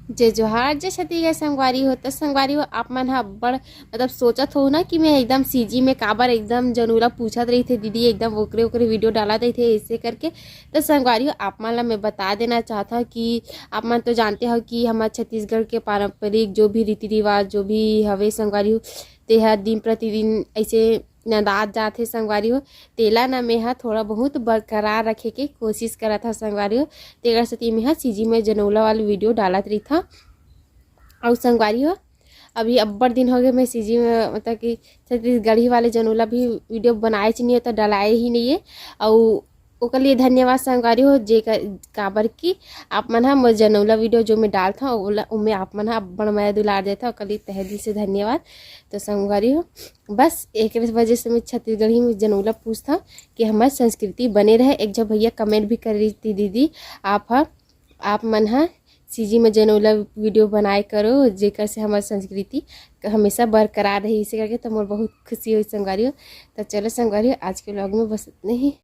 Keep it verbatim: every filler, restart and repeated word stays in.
जय जोहार, जय छत्तीसगढ़ संगवारी हो। त संगवारी हो, आप मन ह अब्बड़ मतलब सोचत हो ना कि मैं एकदम सीजी में काबर एकदम जनउला पूछत रहिथे दीदी, एकदम ओकरे ओकरे वीडियो डालत रहिथे ऐसे करके। त संगवारी हो, आप मन ला मैं बता देना चाहत हव कि आप मन तो जानते हो कि हमर छत्तीसगढ़ के पारंपरिक जो भी रीति रिवाज जो भी हवे संगवारी हो, तेहा दिन प्रतिदिन ऐसे नंदात जात हे संगवारी हो। तेला ना मैं ह थोड़ा बहुत बरकरार रखे के कोशिश करत हव संगवारी हो। तेकर सेती मैं ह सीजी में जनउला वाली वीडियो डालत रहिथव। अउ संगवारी हो, अभी अब्बड़ दिन हो गए मैं सीजी में मतलब कि छत्तीसगढ़ी वाले जनउला भी वीडियो बनाए च नहीं है, तो डलाए ही नहीं है। अउ ओकर लिए धन्यवाद संगवारी हो, जे का-, काबर कि आप मन ह मोर जनउला वीडियो जो मैं डालथव ओला, ओमे आप मन ह अब्बड़ मया दुलार देथव, ओकर लिए तहे दिल से धन्यवाद। तो संगवारी हो, बस एक वजह से मैं छत्तीसगढ़ी में जनउला पूछथव कि हमर संस्कृति बने रहे। एक झन भैया कमेंट भी कर रही थी, दीदी आप ह, आप मन ह सीजी में जनउला वीडियो बनाए करो, जेकर से हमर संस्कृति हमेशा बरकरार रही, इसे करके तो मोर बहुत खुशी होई संगवारी हो। तो चलो संगवारी हो, आज के व्लॉग में बस इतना ही।